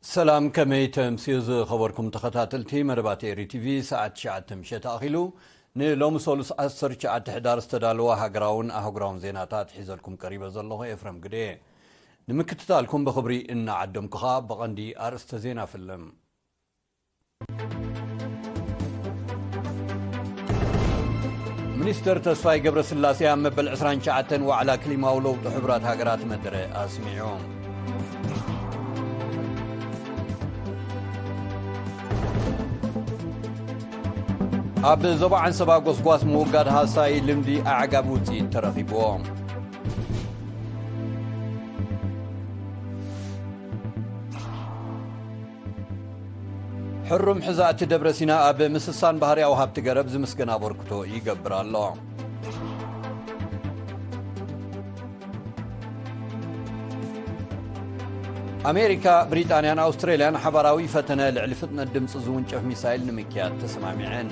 ሰላም፣ ከመይ ተምስዩ ዝኸበርኩም ተኸታተልቲ መደባት ኤሪ ቲቪ? ሰዓት ትሽዓተ ምሸት ኣኺሉ። ንሎሚ ሰሉስ ዓሰርተ ትሽዓተ ሕዳር ዝተዳለወ ሃገራውን ኣህጉራውን ዜናታት ሒዘልኩም ቀሪበ ዘለኹ ኤፍረም ግደ። ንምክትታልኩም ብኽብሪ እናዓደምኩኻ ብቐንዲ ኣርእስተ ዜና ፍልም። ሚኒስተር ተስፋይ ገብረስላሴ ኣብ መበል ዕስራን ትሽዓተን ዋዕላ ክሊማዊ ለውጢ ሕቡራት ሃገራት መደረ ኣስሚዑ። ኣብ ዞባ ዓንሰባ ጎስጓስ ምውጋድ ሃሳይ ልምዲ ኣዕጋቢ ውፅኢት ተረኺብዎ። ሕሩም ሕዛእቲ ደብረ ሲና ኣብ ምስሳን ባህርያዊ ሃብቲ ገረብ ዝምስገን ኣበርክቶ ይገብር ኣሎ። ኣሜሪካ፣ ብሪጣንያን ኣውስትሬልያን ሓባራዊ ፈተነ ልዕሊ ፍጥነት ድምፂ ዝውንጨፍ ሚሳይል ንምክያድ ተሰማሚዐን።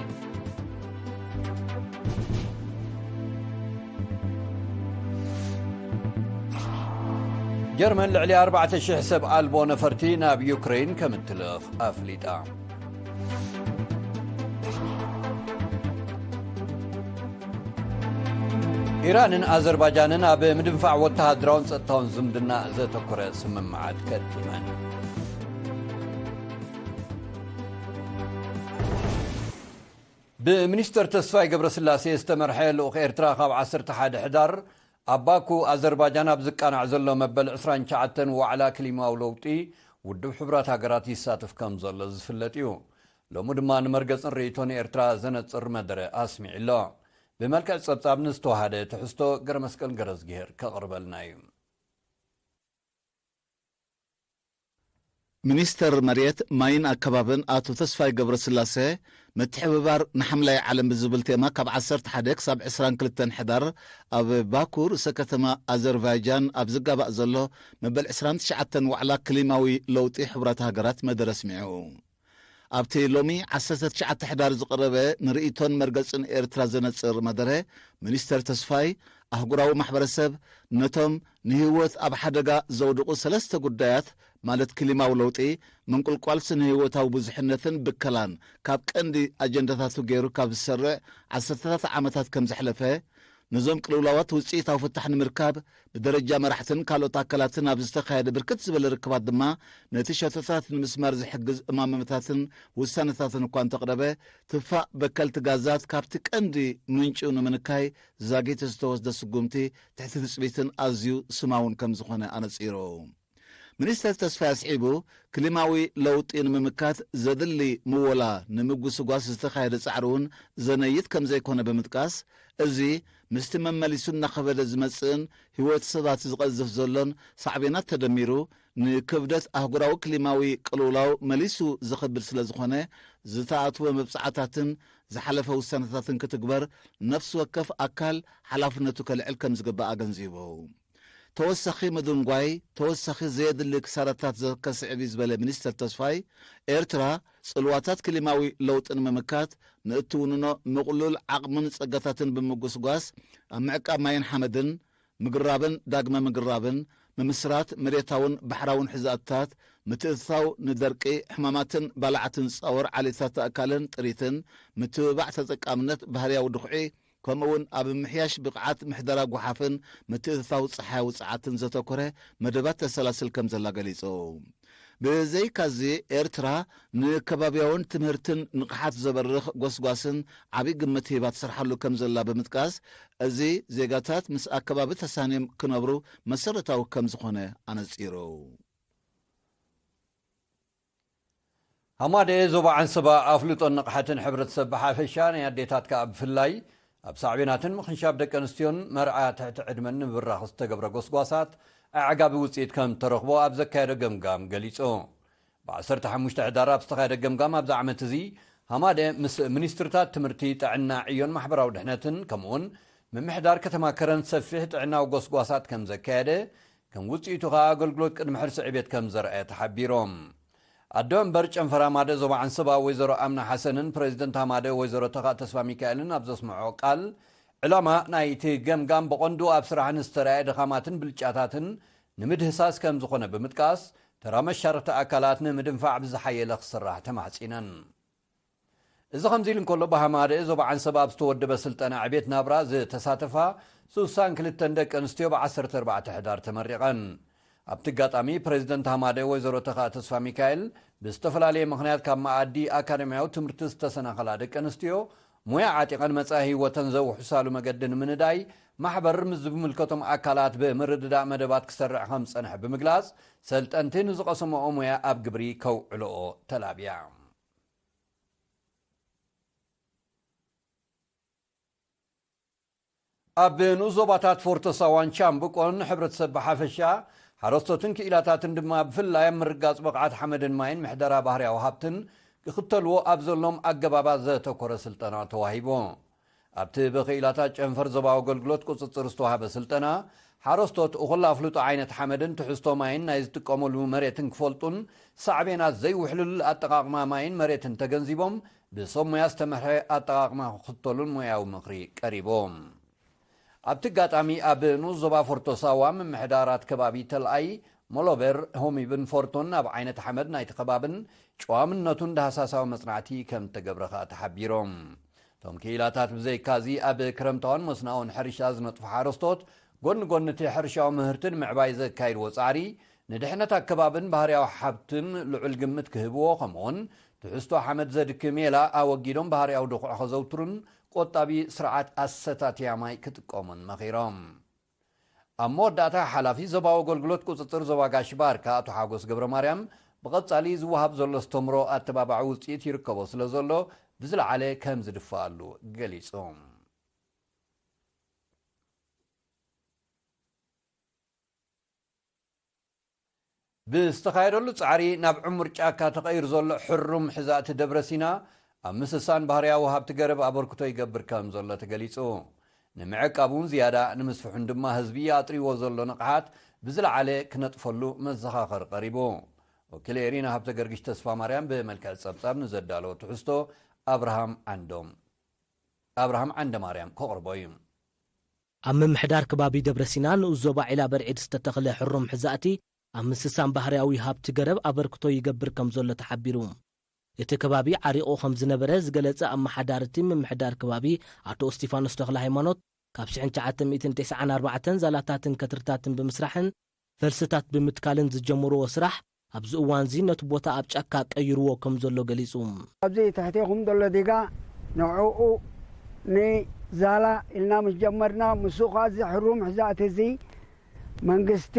ጀርመን ልዕሊ ኣርባዕተ ሽሕ ሰብ ኣልቦ ነፈርቲ ናብ ዩክሬን ከም እትልእኽ ኣፍሊጣ። ኢራንን ኣዘርባጃንን ኣብ ምድንፋዕ ወተሃደራውን ጸጥታውን ዝምድና ዘተኮረ ስምምዓት ከቲመን። ብሚኒስተር ተስፋይ ገብረስላሴ ዝተመርሐ ልኡኽ ኤርትራ ካብ ዓሰርተ ሓደ ሕዳር ኣብ ባኩ ኣዘርባጃን ኣብ ዝቃናዕ ዘሎ መበል ዕስራን ትሽዓተን ዋዕላ ክሊማዊ ለውጢ ውድብ ሕቡራት ሃገራት ይሳተፍ ከም ዘሎ ዝፍለጥ እዩ። ሎሚ ድማ ንመርገጽን ርእይቶን ኤርትራ ዘነጽር መደረ ኣስሚዑ ኣሎ። ብመልክዕ ጸብጻብ ንዝተዋሃደ ትሕዝቶ ገረመስቀል ገረዝግሄር ከቕርበልና እዩ። ሚኒስተር መሬት፣ ማይን ኣከባብን ኣቶ ተስፋይ ገብረስላሴ፣ ምትሕብባር ንሓምላይ ዓለም ብዝብል ቴማ ካብ ዓሰርተ ሓደ ክሳብ ዕስራን ክልተን ሕዳር ኣብ ባኩ ርእሰ ከተማ ኣዘርባይጃን ኣብ ዝጋባእ ዘሎ መበል ዕስራን ትሽዓተን ዋዕላ ክሊማዊ ለውጢ ሕቡራት ሃገራት መደረ ኣስሚዑ። ኣብቲ ሎሚ ዓሰርተ ትሽዓተ ሕዳር ዝቐረበ ንርእይቶን መርገጽን ኤርትራ ዘነጽር መደረ፣ ሚኒስተር ተስፋይ፣ ኣህጉራዊ ማሕበረሰብ ነቶም ንህይወት ኣብ ሓደጋ ዘውድቑ ሰለስተ ጉዳያት፣ ማለት ክሊማዊ ለውጢ፣ ምንቁልቋል ስነ-ህይወታዊ ብዙሕነትን ብከላን፣ ካብ ቀንዲ ኣጀንዳታቱ ገይሩ ካብ ዝሰርዕ ዓሰርተታት ዓመታት ከም ዘሕለፈ፣ ነዞም ቅልውላዋት ውጽኢታዊ ፍታሕ ንምርካብ ብደረጃ መራሕትን ካልኦት ኣካላትን ኣብ ዝተኻየደ ብርክት ዝበለ ርክባት ድማ ነቲ ሸቶታት ንምስማር ዝሕግዝ እማመታትን ውሳነታትን እኳ እንተቕረበ፣ ትፋእ በከልቲ ጋዛት ካብቲ ቀንዲ ምንጩ ንምንካይ ዛጊት ዝተወስደ ስጉምቲ ትሕቲ ትጽቢትን ኣዝዩ ስማውን ከም ዝኾነ ኣነጺሩ። ሚኒስተር ተስፋይ ኣስዒቡ፣ ክሊማዊ ለውጢ ንምምካት ዘድሊ ምወላ ንምጉስጓስ ዝተኻየደ ጻዕሪ እውን ዘነይት ከም ዘይኮነ ብምጥቃስ፣ እዚ ምስቲ መመሊሱ እናኸበደ ዝመጽእን ህይወት ሰባት ዝቐዝፍ ዘሎን ሳዕቤናት ተደሚሩ፣ ንክብደት ኣህጉራዊ ክሊማዊ ቅልውላው መሊሱ ዘኽብድ ስለ ዝኾነ፣ ዝተኣትወ መብጽዓታትን ዝሓለፈ ውሳነታትን ክትግበር ነፍሲ ወከፍ ኣካል ሓላፍነቱ ከልዕል ከም ዝግባእ ኣገንዚቡ። ተወሳኺ ምድንጓይ፣ ተወሳኺ ዘየድሊ ክሳራታት ዘከስዕብ እዩ ዝበለ ሚኒስተር ተስፋይ፣ ኤርትራ ጽልዋታት ክሊማዊ ለውጢ ንምምካት ንእትውንኖ ምቕሉል ዓቕምን ጸጋታትን ብምጉስጓስ፣ ኣብ ምዕቃብ ማይን ሓመድን፣ ምግራብን ዳግመ ምግራብን፣ ምምስራት መሬታውን ባሕራውን ሕዛእትታት፣ ምትእትታው ንደርቂ፣ ሕማማትን ባላዕትን ጸወር ዓሌታት ኣእካልን ጥሪትን፣ ምትብባዕ ተጠቃምነት ባህርያዊ ድኹዒ፣ ከምኡውን ኣብ ምምሕያሽ ብቕዓት ምሕደራ ጓሓፍን ምትእትታው ጸሓያዊ ጸዓትን ዘተኮረ መደባት ተሰላስል ከም ዘላ ገሊጹ። ብዘይካዚ፣ ኤርትራ ንከባብያውን ትምህርትን ንቕሓት ዘበርኽ ጎስጓስን ዓቢ ግምት ሂባ ትሰርሓሉ ከም ዘላ ብምጥቃስ፣ እዚ ዜጋታት ምስ ኣከባቢ ተሳንዮም ክነብሩ መሰረታዊ ከም ዝኾነ ኣነጺሩ። ሃማደ ዞባ ዓንሰባ ኣፍልጦን ንቕሓትን ሕብረተሰብ ብሓፈሻ ናይ ኣዴታት ከኣ ብፍላይ ኣብ ሳዕቤናትን ምኽንሻብ ደቂ ኣንስትዮን መርዓ ትሕቲ ዕድመን ንምብራኽ ዝተገብረ ጎስጓሳት ኣዕጋቢ ውጽኢት ከም ተረኽቦ ኣብ ዘካየዶ ገምጋም ገሊጹ። ብዓሰርተ ሓሙሽተ ሕዳር ኣብ ዝተኻየደ ገምጋም ኣብዚ ዓመት እዚ ሃማደ ምስ ሚኒስትርታት ትምህርቲ፣ ጥዕና፣ ዕዮን ማሕበራዊ ድሕነትን ከምኡውን ምምሕዳር ከተማ ከረን ሰፊሕ ጥዕናዊ ጎስጓሳት ከም ዘካየደ፣ ከም ውጽኢቱ ከኣ ኣገልግሎት ቅድሚ ሕርሲ ዕቤት ከም ዘርኣየ ተሓቢሮም። ኣዶ መንበር ጨንፈር ሃማደ ዞባ ዓንሰባ ወይዘሮ ኣምና ሓሰንን ፕሬዚደንት ሃማደ ወይዘሮ ተኻእ ተስፋ ሚካኤልን ኣብ ዘስምዖ ቃል፣ ዕላማ ናይቲ ገምጋም ብቐንዱ ኣብ ስራሕ ንዝተራእየ ድኻማትን ብልጫታትን ንምድህሳስ ከም ዝኾነ ብምጥቃስ፣ ተራ መሻርክቲ ኣካላት ንምድንፋዕ ብዝሓየለ ክስራሕ ተማሕጺነን። እዚ ከምዚ ኢሉ እንከሎ፣ ብሃማደኤ ዞባ ዓንሰባ ኣብ ዝተወደበ ስልጠና ዕቤት ናብራ ዝተሳተፋ ስሳን ክልተን ደቂ ኣንስትዮ ብ ዓሰርተ ኣርባዕተ ሕዳር ተመሪቐን። ኣብቲ ኣጋጣሚ ፕሬዚደንት ሃማደኤ ወይዘሮ ተኻ ተስፋ ሚካኤል ብዝተፈላለየ ምኽንያት ካብ መኣዲ ኣካደሚያዊ ትምህርቲ ዝተሰናኸላ ደቂ ኣንስትዮ ሞያ ዓጢቐን መጻኢ ህይወተን ዘውሕሳሉ መገዲ ንምንዳይ ማሕበር ምስ ዝምልከቶም ኣካላት ብምርድዳእ መደባት ክሰርዕ ከም ዝጸንሐ ብምግላጽ፣ ሰልጠንቲ ንዝቐሰምኦ ሞያ ኣብ ግብሪ ከውዕልኦ ተላብያ። ኣብ ንኡስ ዞባታት ፎርቶ ሳዋን ቻምብቆን ሕብረተሰብ ብሓፈሻ፣ ሓረስቶትን ክኢላታትን ድማ ብፍላይ ኣብ ምርጋጽ ብቕዓት ሓመድን ማይን ምሕደራ ባህርያዊ ሃብትን ክኽተልዎ ኣብ ዘሎም ኣገባባት ዘተኮረ ስልጠና ተዋሂቡ። ኣብቲ ብክኢላታት ጨንፈር ዞባዊ ኣገልግሎት ቁጽጽር ዝተዋህበ ስልጠና፣ ሓረስቶት እኹል ኣፍልጦ ዓይነት ሓመድን ትሕዝቶ ማይን ናይ ዝጥቀመሉ መሬትን ክፈልጡን ሳዕቤናት ዘይውሕልል ኣጠቓቕማ ማይን መሬትን ተገንዚቦም ብሰብ ሞያ ዝተመርሐ ኣጠቓቕማ ክኽተሉን ሞያዊ ምኽሪ ቀሪቡ። ኣብቲ ኣጋጣሚ ኣብ ንኡስ ዞባ ፎርቶ ሳዋ ምምሕዳራት ከባቢ ተልኣይ፣ ሞሎቤር፣ ሆሚብን ፎርቶን ኣብ ዓይነት ሓመድ ናይቲ ከባብን ጨዋምነቱን ዳህሳሳዊ መጽናዕቲ ከም እተገብረ ከኣ ተሓቢሮም። እቶም ክኢላታት ብዘይካዚ ኣብ ክረምታውን መስናውን ሕርሻ ዝነጥፉ ሓረስቶት ጎኒ ጎኒ እቲ ሕርሻዊ ምህርቲ ንምዕባይ ዘካይድዎ ጻዕሪ ንድሕነት ኣከባብን ባህርያዊ ሓብትን ልዑል ግምት ክህብዎ፣ ከምኡውን ትሕዝቶ ሓመድ ዘድኪ ሜላ ኣወጊዶም ባህርያዊ ድኹዒ ከዘውትሩን ቆጣቢ ስርዓት ኣሰታትያ ማይ ክጥቀሙን መኺሮም። ኣብ መወዳእታ ሓላፊ ዞባዊ ኣገልግሎት ቁጽጽር ዞባ ጋሽ ባርካ ኣቶ ሓጎስ ገብረ ማርያም ብቐጻሊ ዝወሃብ ዘሎ ኣስተምሮ ኣተባባዒ ውጽኢት ይርከቦ ስለ ዘሎ ብዝለዓለ ከም ዝድፍኣሉ ገሊጹ። ብዝተኻየደሉ ጻዕሪ ናብ ዕሙር ጫካ ተቐይሩ ዘሎ ሕሩም ሕዛእቲ ደብረ ሲና ኣብ ምስሳን ባህርያዊ ሃብቲ ገረብ ኣበርክቶ ይገብር ከም ዘሎ ተገሊጹ። ንምዕቃብ እውን ዝያዳ ንምስፍሑን ድማ ህዝቢ ኣጥርይዎ ዘሎ ንቕሓት ብዝለዓለ ክነጥፈሉ መዘኻኸሪ ቀሪቡ። ወኪል ኤሪና ሃብተ ገርግሽ ተስፋ ማርያም ብመልክዕ ጸብጻብ ንዘዳለዎ ትሕዝቶ ኣብርሃም ዓንዶም ኣብርሃም ዓንደ ማርያም ከቕርቦ እዩ። ኣብ ምምሕዳር ከባቢ ደብረ ሲና ንኡስ ዞባ ዒላ በርዒድ ዝተተኽለ ሕሩም ሕዛእቲ ኣብ ምስሳን ባህርያዊ ሃብቲ ገረብ ኣበርክቶ ይገብር ከም ዘሎ ተሓቢሩ። እቲ ከባቢ ዓሪቑ ከም ዝነበረ ዝገለጸ ኣመሓዳሪ እቲ ምምሕዳር ከባቢ ኣቶ እስቲፋኖስ ተኽለ ሃይማኖት፣ ካብ ሽሕን ትሽዓተ ሚእትን ተስዓን ኣርባዕተን ዛላታትን ከትርታትን ብምስራሕን ፈልስታት ብምትካልን ዝጀመርዎ ስራሕ ኣብዚ እዋንዚ ነቲ ቦታ ኣብ ጫካ ቀይርዎ ከም ዘሎ ገሊጹ። ኣብዚ ትሕቴኹም ዘሎ ዲጋ ንዕኡ ንዛላ ኢልና ምስ ጀመርና፣ ምስኡ ኸዓ እዚ ሕሩም ሕዛእቲ እዚ መንግስቲ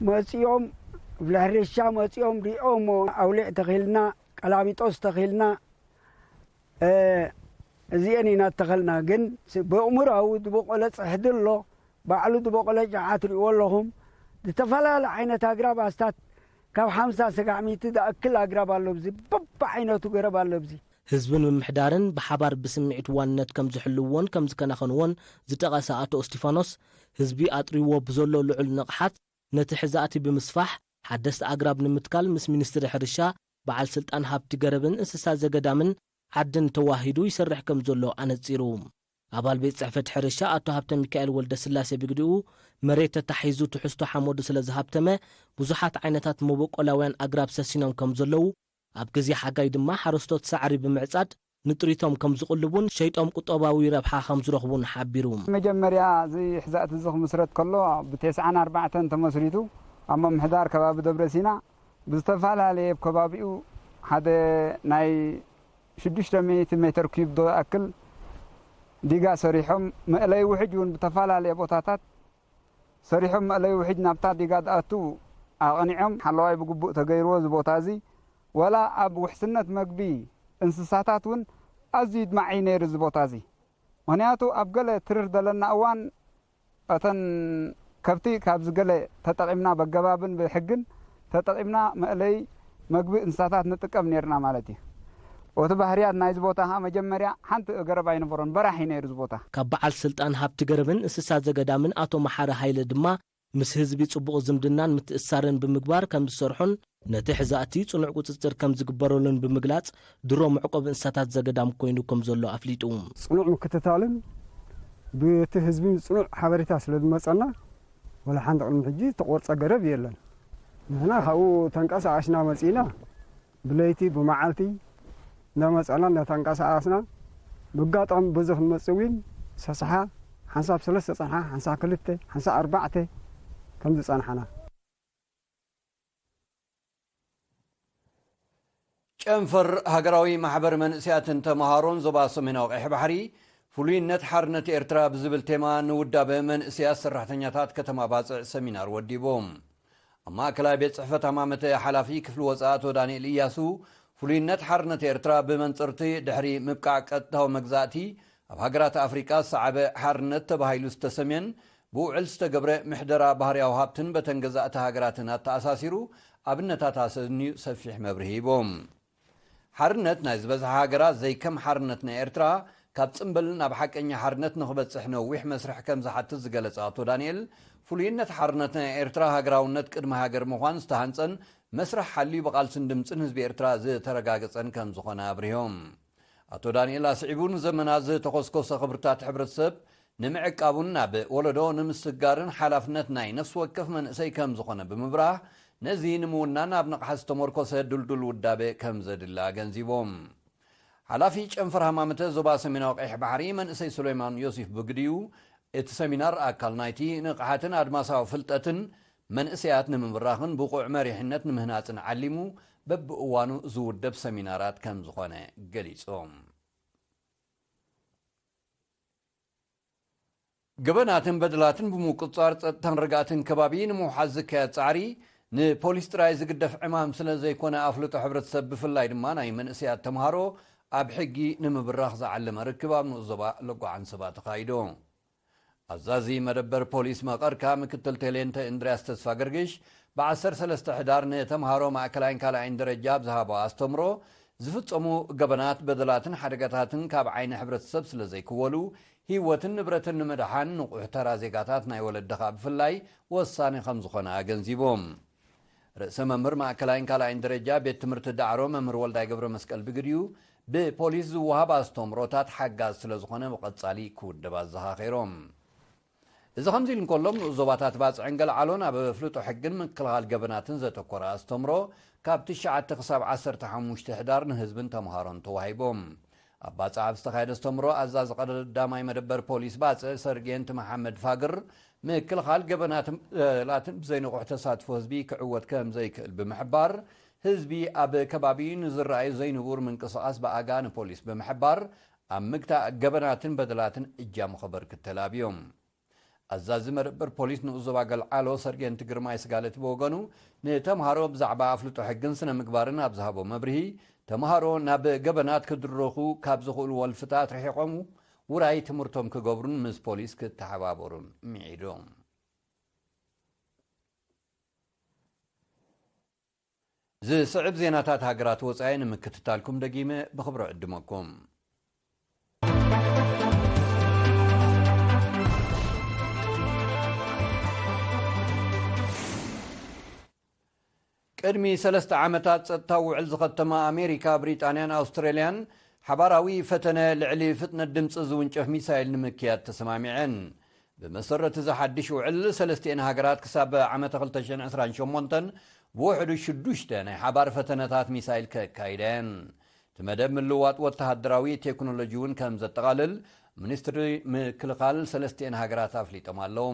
መጺኦም፣ ብሕርሻ መጺኦም ሪኦሞ፣ ኣውሊዕ ተኺልና፣ ቀላሚጦስ ተኺልና፣ እ፣ እዚኤን ኢና እተኸልና። ግን ስ-፣ ብእምራዊ ዝበቆለ ጽሕዲ ኣሎ፣ ባዕሉ ዝበቆለ ጨዓ ትሪእዎ ኣለኹም። ዝተፈላለ ዓይነት ኣግራብ ኣስታት ካብ ሓምሳ ስጋዕ ሚእቲ ዝኣክል ኣግራብ ኣሎ። ኣብዚ በብዓይነቱ ገረብ ኣሎ። ኣብዚ ህዝብን ምምሕዳርን ብሓባር ብስምዒት ዋንነት ከም ዝሕልውዎን ከም ዝከናኸንዎን ዝጠቐሰ ኣቶ እስቲፋኖስ፣ ህዝቢ ኣጥርይዎ ብዘሎ ልዑል ንቕሓት ነቲ ሕዛእቲ ብምስፋሕ፣ ሓደስቲ ኣግራብ ንምትካል ምስ ሚኒስትሪ ሕርሻ፣ በዓል ስልጣን ሃብቲ ገረብን እንስሳ ዘገዳምን ዓድን ተዋሂዱ ይሰርሕ ከም ዘሎ ኣነጺሩ። ኣባል ቤት ጽሕፈት ሕርሻ ኣቶ ሃብተ ሚካኤል ወልደ ስላሴ ብግዲኡ፣ መሬት ተታሒዙ ትሕዝቶ ሓመዱ ስለ ዝሃብተመ፣ ብዙሓት ዓይነታት መበቆላውያን ኣግራብ ሰሲኖም ከም ዘለዉ፣ ኣብ ግዜ ሓጋይ ድማ ሓረስቶት ሳዕሪ ብምዕጻድ ንጥሪቶም ከም ዝቕልቡን ሸይጦም ቁጠባዊ ረብሓ ከም ዝረኽቡን ሓቢሩ። መጀመርያ እዚ ሕዛእቲ እዚ ክምስረት ከሎ ብተስዓን ኣርባዕተን ተመስሪቱ ኣብ ምምሕዳር ከባቢ ደብረ ሲና ብዝተፈላለየ ኣብ ከባቢኡ ሓደ ናይ ሽዱሽተ ሚእቲ ሜትር ኪዩብ ዝኣክል ዲጋ ሰሪሖም፣ መእለይ ውሕጅ እውን ብተፈላለየ ቦታታት ሰሪሖም፣ መእለይ ውሕጅ ናብታ ዲጋ ዝኣቱ ኣቕኒዖም፣ ሓለዋይ ብግቡእ ተገይርዎ እዚ ቦታ እዚ። ወላ ኣብ ውሕስነት መግቢ እንስሳታት እውን ኣዝዩ ይድማዕ እዩ ነይሩ እዚ ቦታ እዚ። ምኽንያቱ ኣብ ገለ ትርር ዘለና እዋን እተን ከብቲ ካብዚ ገለ ተጠቒምና በገባብን ብሕግን ተጠቒምና መእለይ መግቢ እንስሳታት ንጥቀም ነይርና ማለት እዩ። እቲ ባህርያት ናይዚ ቦታ ኸዓ መጀመርያ ሓንቲ ገረብ ኣይነበሮን፣ በራሕ እዩ ነይሩ እዚ ቦታ። ካብ በዓል ስልጣን ሃብቲ ገረብን እንስሳ ዘገዳምን ኣቶ መሓሪ ሃይለ ድማ ምስ ህዝቢ ጽቡቕ ዝምድናን ምትእስሳርን ብምግባር ከም ዝሰርሑን ነቲ ሕዛእቲ ጽኑዕ ቁጽጽር ከም ዝግበረሉን ብምግላጽ፣ ድሮ መዕቆቢ እንስሳታት ዘገዳም ኮይኑ ከም ዘሎ ኣፍሊጡ። ጽኑዕ ምክትታልን ብቲ ህዝቢ ጽኑዕ ሓበሬታ ስለ ዝመጸና፣ ወላ ሓንቲ ቅድሚ ሕጂ ዝተቆርጸ ገረብ የለን። ንሕና ካብኡ ተንቀሳቐስና መጺእና፣ ብለይቲ ብመዓልቲ እናመጸና እናተንቀሳቐስና፣ ብኣጋጣሚ በዚ ክንመጽእ እውን ሰስሓ ሓንሳብ ሰለስተ ጸንሓ፣ ሓንሳብ ክልተ፣ ሓንሳብ ኣርባዕተ ከም ዝጸንሓና። ጨንፈር ሃገራዊ ማሕበር መንእስያትን ተምሃሮን ዞባ ሰሜናዊ ቀይሕ ባሕሪ፣ ፍሉይነት ሓርነት ኤርትራ ብዝብል ቴማ ንውዳበ መንእስያት ሰራሕተኛታት ከተማ ባጽዕ ሰሚናር ወዲቦም። ኣብ ማእከላይ ቤት ጽሕፈት ሃማመተ ሓላፊ ክፍሊ ወጻኢ ኣቶ ዳንኤል እያሱ፣ ፍሉይነት ሓርነት ኤርትራ ብመንጽርቲ ድሕሪ ምብቃዕ ቀጥታዊ መግዛእቲ ኣብ ሃገራት ኣፍሪቃ ዝሰዓበ ሓርነት ተባሂሉ ዝተሰምየን ብውዕል ዝተገብረ ምሕደራ ባህርያዊ ሃብትን በተን ገዛእቲ ሃገራትን ኣተኣሳሲሩ ኣብነታት ኣሰንዩ ሰፊሕ መብርሂ ሂቦም። ሓርነት ናይ ዝበዝሓ ሃገራት ዘይከም ሓርነት ናይ ኤርትራ ካብ ጽምብል ናብ ሓቀኛ ሓርነት ንኽበጽሕ ነዊሕ መስርሕ ከም ዝሓትት ዝገለጸ ኣቶ ዳንኤል፣ ፍሉይነት ሓርነት ናይ ኤርትራ ሃገራውነት ቅድሚ ሃገር ምዃን ዝተሃንጸን መስርሕ ሓልዩ ብቓልስን ድምጽን ህዝቢ ኤርትራ ዝተረጋገጸን ከም ዝኾነ ኣብሪሆም። ኣቶ ዳንኤል ኣስዒቡ ንዘመናት ዝተኾስኮሰ ክብርታት ሕብረተሰብ ንምዕቃቡን ናብ ወለዶ ንምስግጋርን ሓላፍነት ናይ ነፍሲ ወከፍ መንእሰይ ከም ዝኾነ ብምብራህ፣ ነዚ ንምውናን ኣብ ንቕሓት ዝተመርኮሰ ድልዱል ውዳበ ከም ዘድሊ ኣገንዚቦም። ሓላፊ ጨንፈር ሃማመተ ዞባ ሰሜናዊ ቀይሕ ባሕሪ መንእሰይ ሱሌማን ዮሲፍ ብግዲኡ፣ እቲ ሰሚናር ኣካል ናይቲ ንቕሓትን ኣድማሳዊ ፍልጠትን መንእሰያት ንምብራኽን ብቑዕ መሪሕነት ንምህናጽን ዓሊሙ በብእዋኑ ዝውደብ ሰሚናራት ከም ዝኾነ ገሊጾም። ገበናትን በደላትን ብምቁጽጻር ጸጥታን ርግኣትን ከባቢ ንምውሓስ ዝካየድ ጻዕሪ ንፖሊስ ጥራይ ዝግደፍ ዕማም ስለ ዘይኮነ ኣፍልጦ ሕብረተሰብ ብፍላይ ድማ ናይ መንእሰያት ተምሃሮ ኣብ ሕጊ ንምብራኽ ዝዓለመ ርክብ ኣብ ንኡስ ዞባ ለጓ ዓንሰባ ተኻይዱ። ኣዛዚ መደበር ፖሊስ መቐርካ ምክትል ቴሌንተ እንድርያስ ተስፋ ገርግሽ ብዓሰርተ ሰለስተ ሕዳር ንተምሃሮ ማእከላይን ካልኣይን ደረጃ ኣብ ዝሃቦ ኣስተምሮ ዝፍጸሙ ገበናት በደላትን ሓደጋታትን ካብ ዓይኒ ሕብረተሰብ ስለ ዘይክወሉ ህይወትን ንብረትን ንምድሓን ንቑሕ ተራ ዜጋታት ናይ ወለድኻ ብፍላይ ወሳኒ ከም ዝኾነ ኣገንዚቦም። ርእሰ መምህር ማእከላይን ካልኣይን ደረጃ ቤት ትምህርቲ ዳዕሮ መምህር ወልዳይ ገብረ መስቀል ብግዲኡ ብፖሊስ ዝወሃብ ኣስተምሮታት ሓጋዝ ስለ ዝኾነ ብቐጻሊ ክውደብ ኣዘኻኺሮም። እዚ ከምዚ ኢሉ እንከሎ ኣብ ንኡስ ዞባታት ባጽዕን ገልዓሎን ኣብ ኣፍልጦ ሕግን ምክልኻል ገበናትን ዘተኮረ ኣስተምሮ ካብ ትሽዓተ ክሳብ ዓሰርተ ሓሙሽተ ሕዳር ንህዝብን ተምሃሮን ተዋሂቦም። ኣብ ባጽዕ ኣብ ዝተኻየደ ኣስተምሮ ኣዛዚ ቀዳማይ መደበር ፖሊስ ባጽዕ ሰርጌንት መሓመድ ፋግር ምክልኻል ገበናትን በደላትን ብዘይንቑሕ ተሳትፎ ህዝቢ ክዕወት ከም ዘይክእል ብምሕባር ህዝቢ ኣብ ከባቢኡ ንዝረኣዩ ዘይንቡር ምንቅስቓስ ብኣጋ ንፖሊስ ብምሕባር ኣብ ምግታእ ገበናትን በደላትን እጃሙ ከበርክት ተላብዮም። ኣዛዚ መደበር ፖሊስ ንኡስ ዞባ ገልዓሎ ሰርጌንት ግርማይ ስጋለት ብወገኑ ንተምሃሮ ብዛዕባ ኣፍልጦ ሕግን ስነ ምግባርን ኣብ ዝሃቦ መብርሂ ተምሃሮ ናብ ገበናት ክድረኹ ካብ ዝኽእሉ ወልፍታት ርሒቖም ውራይ ትምህርቶም ክገብሩን ምስ ፖሊስ ክተሓባበሩን ምዒዶም። ዝስዕብ ዜናታት ሃገራት ወጻኢ ንምክትታልኩም ደጊመ ብኽብሪ ዕድመኩም። ቅድሚ ሰለስተ ዓመታት ጸጥታዊ ውዕል ዝኸተማ ኣሜሪካ፣ ብሪጣንያን ኣውስትራልያን ሓባራዊ ፈተነ ልዕሊ ፍጥነት ድምጺ ዝውንጨፍ ሚሳይል ንምክያድ ተሰማሚዐን። ብመሰረት እዚ ሓድሽ ውዕል፣ ሰለስቲኤን ሃገራት ክሳብ ዓመተ ክልተ ሽሕን ዕስራን ሸሞንተን ብውሕዱ ሽዱሽተ ናይ ሓባር ፈተነታት ሚሳይል ከካይዳ እየን። እቲ መደብ ምልውዋጥ ወተሃደራዊ ቴክኖሎጂ እውን ከም ዘጠቓልል ሚኒስትሪ ምክልኻል ሰለስቲኤን ሃገራት ኣፍሊጦም ኣለዉ።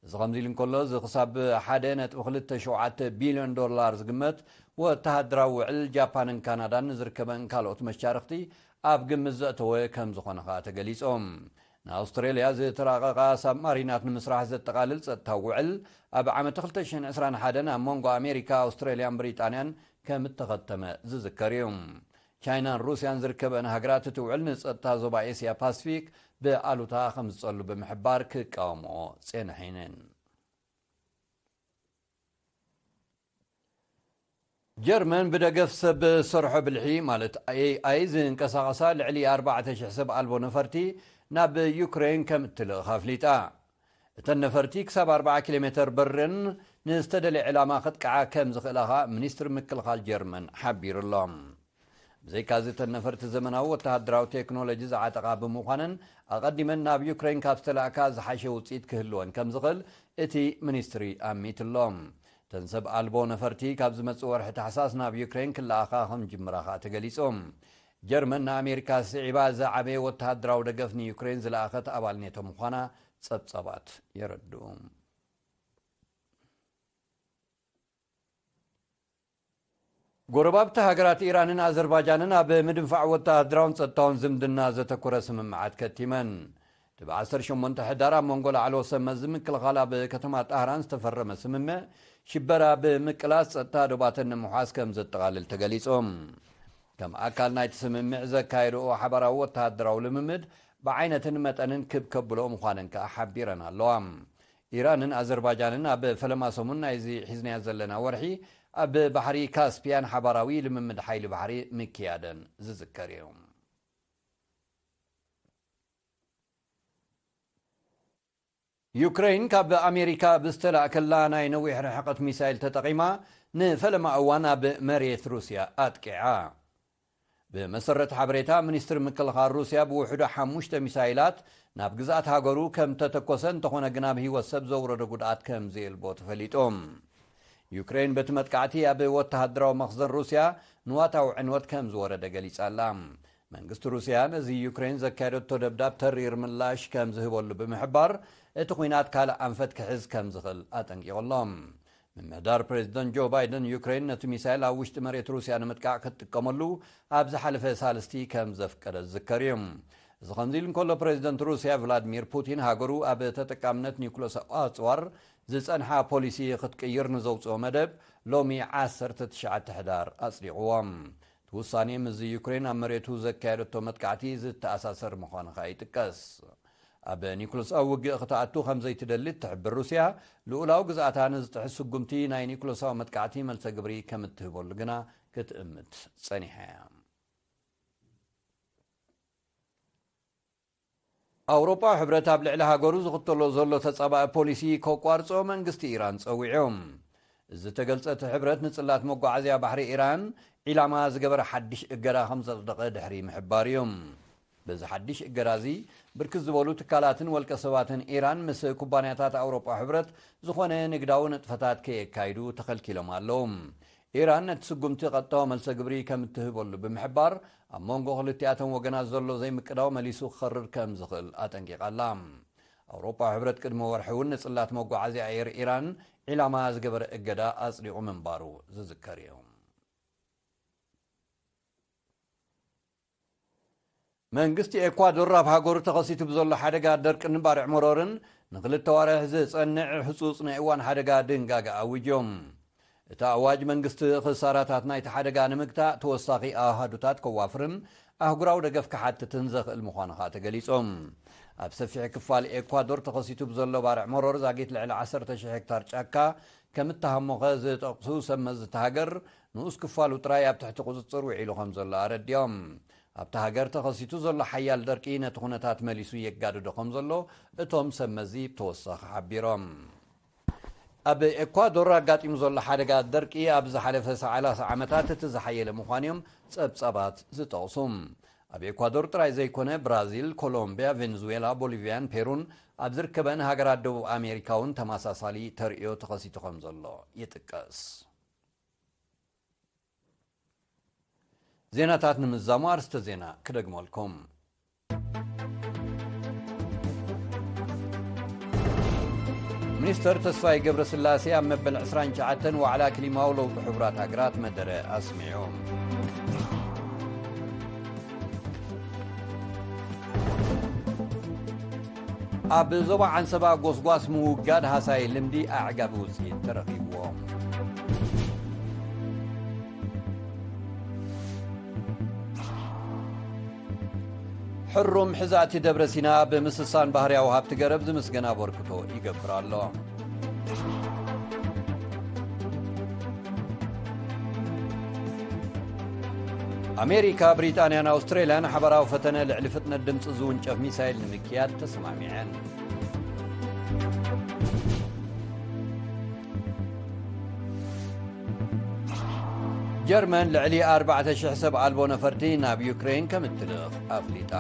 እዚ ከምዚ ኢሉ እንከሎ፣ እዚ ክሳብ ሓደ ነጥቢ ክልተ ሸውዓተ ቢልዮን ዶላር ዝግመት ወተሃደራዊ ውዕል ጃፓንን ካናዳን ንዝርከበን ካልኦት መሻርኽቲ ኣብ ግምት ዘእተወ ከም ዝኾነ ከኣ ተገሊጾም። ንኣውስትሬልያ ዝተራቐቓ ሳብማሪናት ንምስራሕ ዘጠቓልል ጸጥታዊ ውዕል ኣብ ዓመት ክልተ ሽሕን ዕስራን ሓደን ኣብ መንጎ ኣሜሪካ፣ ኣውስትሬልያን ብሪጣንያን ከም እተኸተመ ዝዝከር እዩ። ቻይናን ሩስያን ዝርከበን ሃገራት እቲ ውዕል ንጸጥታ ዞባ ኤስያ ፓስፊክ ብኣሉታ ከም ዝጸሉ ብምሕባር ክቃወምኦ ጸኒሐን። ጀርመን ብደገፍ ሰብ ሰርሖ ብልሒ ማለት ኤኣይ ዝንቀሳቐሳ ልዕሊ ኣርባዕተ ሽሕ ሰብ ኣልቦ ነፈርቲ ናብ ዩክሬን ከም እትልእኽ ኣፍሊጣ። እተን ነፈርቲ ክሳብ ኣርብዓ ኪሎ ሜተር በረን ንዝተደልየ ዕላማ ከጥቅዓ ከም ዝኽእላ ከኣ ሚኒስትሪ ምክልኻል ጀርመን ሓቢሩ ኣሎ። ብዘይካዚ እተን ነፈርቲ ዘመናዊ ወተሃደራዊ ቴክኖሎጂ ዝዓጠቓ ብምዃነን ኣቐዲመን ናብ ዩክሬን ካብ ዝተላእካ ዝሓሸ ውፅኢት ክህልወን ከም ዝኽእል እቲ ሚኒስትሪ ኣሚቱ ኣሎ። እተን ሰብ ኣልቦ ነፈርቲ ካብ ዝመጽእ ወርሒ ታሕሳስ ናብ ዩክሬን ክለኣኻ ከም ጅምራ ከኣ ተገሊጹ። ጀርመን ንኣሜሪካ ስዒባ ዝዓበየ ወተሃደራዊ ደገፍ ንዩክሬን ዝለኣኸት ኣባል ኔቶ ምዃና ጸብጻባት የረድኡ። ጎረባብቲ ሃገራት ኢራንን ኣዘርባጃንን ኣብ ምድንፋዕ ወተሃደራውን ጸጥታውን ዝምድና ዘተኮረ ስምምዓት ከቲመን። እቲ ብ ዓሰርተ ሸሞንተ ሕዳር ኣብ መንጎ ላዕለዎት ሰብ መዚ ምክልኻል ኣብ ከተማ ጣህራን ዝተፈረመ ስምምዕ፣ ሽበራ ብምቅላስ ጸጥታ ዶባተን ንምውሓስ ከም ዘጠቓልል ተገሊጹ። ከም ኣካል ናይቲ ስምምዕ ዘካየድኦ ሓባራዊ ወተሃደራዊ ልምምድ ብዓይነትን መጠንን ክብ ከብልኦ ምዃነን ከኣ ሓቢረን ኣለዋ። ኢራንን ኣዘርባጃንን ኣብ ፈለማ ሰሙን ናይዚ ሒዝናዮ ዘለና ወርሒ ኣብ ባሕሪ ካስፒያን ሓባራዊ ልምምድ ሓይሊ ባሕሪ ምክያደን ዝዝከር እዩ። ዩክሬን ካብ ኣሜሪካ ብዝተላእከላ ናይ ነዊሕ ርሕቀት ሚሳይል ተጠቒማ ንፈለማ እዋን ኣብ መሬት ሩስያ ኣጥቂዓ። ብመሰረት ሓበሬታ ሚኒስትሪ ምክልኻል ሩስያ፣ ብውሕዱ ሓሙሽተ ሚሳይላት ናብ ግዝኣት ሃገሩ ከም ተተኮሰ፣ እንተኾነ ግና ኣብ ህይወት ሰብ ዘውረዶ ጉድኣት ከም ዘየልቦ ተፈሊጡ። ዩክሬን በቲ መጥቃዕቲ ኣብ ወተሃደራዊ መኽዘን ሩስያ ንዋታዊ ዕንወት ከም ዝወረደ ገሊጻ ኣላ። መንግስቲ ሩስያ ነዚ ዩክሬን ዘካየደቶ ደብዳብ ተሪር ምላሽ ከም ዝህበሉ ብምሕባር፣ እቲ ኲናት ካልእ ኣንፈት ክሕዝ ከም ዝኽእል ኣጠንቂቑ ኣሎ። ምምሕዳር ፕሬዚደንት ጆ ባይደን፣ ዩክሬን ነቲ ሚሳይል ኣብ ውሽጢ መሬት ሩስያ ንምጥቃዕ ክትጥቀመሉ ኣብ ዝሓለፈ ሳልስቲ ከም ዘፍቀደ ዝዝከር እዩ። እዚ ከምዚ ኢሉ እንከሎ፣ ፕሬዚደንት ሩስያ ቭላድሚር ፑቲን፣ ሃገሩ ኣብ ተጠቃምነት ኒውክለሳዊ ኣጽዋር ዝጸንሓ ፖሊሲ ክትቅይር ንዘውጽኦ መደብ ሎሚ ዓሰርተ ትሽዓተ ሕዳር ኣጽዲቕዎ። እቲ ውሳኔ ምስዚ ዩክሬን ኣብ መሬቱ ዘካየደቶ መጥቃዕቲ ዝተኣሳሰር ምዃኑ ከኣ ይጥቀስ። ኣብ ኒኩለሳዊ ውግእ ክትኣቱ ከም ዘይትደሊ እትሕብር ሩስያ፣ ልኡላዊ ግዝኣታ ንዝጥሕስ ስጉምቲ ናይ ኒኩለሳዊ መጥቃዕቲ መልሰ ግብሪ ከም እትህበሉ ግና ክትእምት ጸኒሓ እያ። ኣውሮጳዊ ሕብረት ኣብ ልዕሊ ሃገሩ ዝኽተሎ ዘሎ ተጻባኢ ፖሊሲ ከቋርጾ መንግስቲ ኢራን ጸዊዑ። እዚ ዝተገልጸ፣ እቲ ሕብረት ንጽላት መጓዓዝያ ባሕሪ ኢራን ዒላማ ዝገበረ ሓድሽ እገዳ ከም ዘጽደቐ ድሕሪ ምሕባር እዩ። በዚ ሓድሽ እገዳ እዚ፣ ብርክት ዝበሉ ትካላትን ወልቀ ሰባትን ኢራን ምስ ኩባንያታት ኣውሮጳዊ ሕብረት ዝኾነ ንግዳዊ ንጥፈታት ከየካይዱ ተኸልኪሎም ኣለዉ። ኢራን ነቲ ስጉምቲ ቀጥታዊ መልሰ ግብሪ ከም እትህበሉ ብምሕባር፣ ኣብ መንጎ ክልቲኣተን ወገናት ዘሎ ዘይምቅዳው መሊሱ ክኸርር ከም ዝኽእል ኣጠንቂቓ ኣላ። ኣውሮጳዊ ሕብረት ቅድሚ ወርሒ እውን ንጽላት መጓዓዝያ ኣየር ኢራን ዒላማ ዝገበረ እገዳ ኣጽዲቑ ምንባሩ ዝዝከር እዩ። መንግስቲ ኤኳዶር ኣብ ሃገሩ ተኸሲቱ ብዘሎ ሓደጋ ደርቅን ባርዕ መሮርን ንኽልተ ዋርሕ ዝጸንዕ ህጹጽ ናይ እዋን ሓደጋ ድንጋገ ኣዊጁ። እቲ ኣዋጅ መንግስቲ ክሳራታት ናይቲ ሓደጋ ንምግታእ ተወሳኺ ኣሃዱታት ከዋፍርን ኣህጉራዊ ደገፍ ክሓትትን ዘኽእል ምዃኑ ኸኣ ተገሊጹ። ኣብ ሰፊሕ ክፋል ኤኳዶር ተኸሲቱ ብዘሎ ባርዕ መሮር ዛጊት ልዕሊ ዓሰርተ ሽሕ ሄክታር ጫካ ከም እተሃሞኸ ዝጠቕሱ ሰብ መዚ እታ ሃገር፣ ንኡስ ክፋሉ ጥራይ ኣብ ትሕቲ ቁጽጽር ውዒሉ ከም ዘሎ ኣረዲኦም። ኣብታ ሃገር ተኸሲቱ ዘሎ ሓያል ደርቂ ነቲ ኩነታት መሊሱ የጋድዶ ከም ዘሎ እቶም ሰብ መዚ ብተወሳኺ ሓቢሮም። ኣብ ኤኳዶር ኣጋጢሙ ዘሎ ሓደጋ ደርቂ ኣብ ዝሓለፈ ሰላሳ ዓመታት እቲ ዝሓየለ ምዃኑ እዮም ጸብጻባት ዝጠቕሱ። ኣብ ኤኳዶር ጥራይ ዘይኮነ፣ ብራዚል፣ ኮሎምቢያ፣ ቬንዙዌላ፣ ቦሊቪያን ፔሩን ኣብ ዝርከበን ሃገራት ደቡብ ኣሜሪካ እውን ተመሳሳሊ ተርእዮ ተኸሲቱ ከም ዘሎ ይጥቀስ። ዜናታት ንምዛሙ ኣርስተ ዜና ክደግመልኩም። ሚኒስተር ተስፋይ ገብረስላሴ ኣብ መበል ዕስራን ትሽዓተን ዋዕላ ክሊማዊ ለውጢ ሕቡራት ሃገራት መደረ ኣስሚዑ። ኣብ ዞባ ዓንሰባ ጎስጓስ ምውጋድ ሃሳይ ልምዲ ኣዕጋቢ ውፅኢት ተረኺብዎ። ሕሩም ሕዛእቲ ደብረ ሲና ብምስሳን ባህርያዊ ሃብቲ ገረብ ዝምስገን ኣበርክቶ ይገብር ኣሎ። ኣሜሪካ፣ ብሪጣንያን ኣውስትሬልያን ሓባራዊ ፈተነ ልዕሊ ፍጥነት ድምፂ ዝውንጨፍ ሚሳይል ንምክያድ ተሰማሚዐን። ጀርመን ልዕሊ ኣርባዕተ ሽሕ ሰብ ኣልቦ ነፈርቲ ናብ ዩክሬን ከም እትልእኽ ኣፍሊጣ።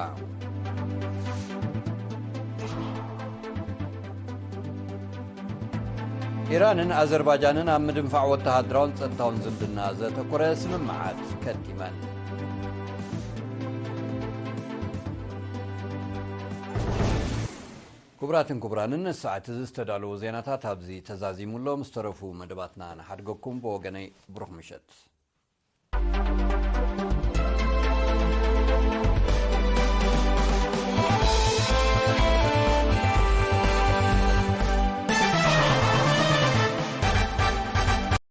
ኢራንን ኣዘርባጃንን ኣብ ምድንፋዕ ወተሃደራውን ጸጥታውን ዝምድና ዘተኮረ ስምምዓት ከቲመን። ክቡራትን ክቡራንን፣ ንሰዓት እዚ ዝተዳለዉ ዜናታት ኣብዚ ተዛዚሙ ኣሎ። ምስ ተረፉ መደባትና ንሓድገኩም። ብወገነይ ብሩኽ ምሸት።